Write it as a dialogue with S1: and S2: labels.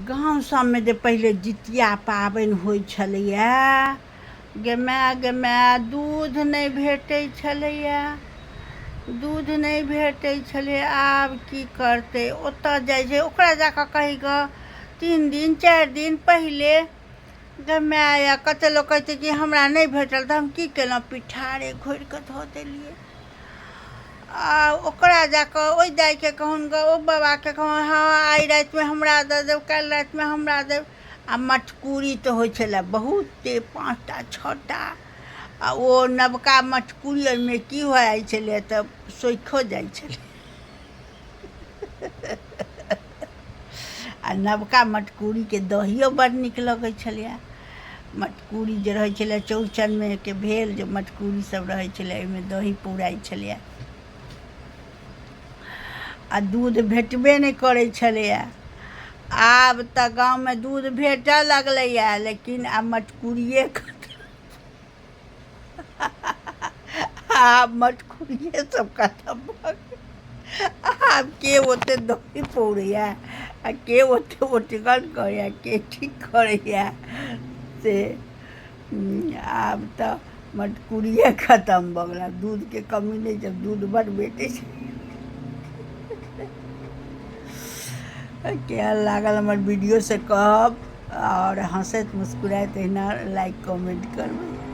S1: गाम सभमे जे पहिले जितिया पाबनि होइ छलैए गे माय गे माय, दूध नहि भेटै छलैए, दूध नहि भेटै छलै। आब की करतै, ओतऽ जाइ छै, ओकरा जा कऽ कही कऽ 3 दिन 4 दिन पहिले। गे माय, आ कतेक लोक कहै छै कि हमरा नहि भेटल तऽ हम की केलहुँ? पिठारे घोरि कऽ धऽ देलियै। आ ओकरा जा कऽ ओहि दाइके कहुन गऽ, ओ बाबाके कहून, हँ आइ रातिमे हमरा दऽ देब, काल्हि रातिमे हमरा देब। आ मटकूरी तऽ होइ छलए बहुते, 5 टा 6 टा। आ ओ नवका मटकूरी, ओहिमे की हो जाइ छलै तऽ सोखिओ जाइ छलै। आ नवका मटकूरीके दहियो बड़ नीक लगै छलैए। मटकूरी जे रहै छलै, चौड़चनमे के भेल जे मटकूरी सब रहै छलै, ओहिमे दही पौराइ छलैए। आ दूध भेटबे नहि करै छलैए। आब तऽ गाँवमे दूध भेटऽ लगलैए, लेकिन आब मटकुरिए खतम, आब मटकुरिए सब खतम भऽ गेल। आब के ओते दही पौरैए आ के ओते ओटगन करैए, के की करैए से। आब तऽ मटकुरिए खतम भऽ गेल। आब दूधके कमी नहि छै, दूध बड्ड भेटै छै। केहन लागल हमर वीडियो से कहब, आओर हँसैत मुस्कुराइत एहिना लाइक कमेंट करबै।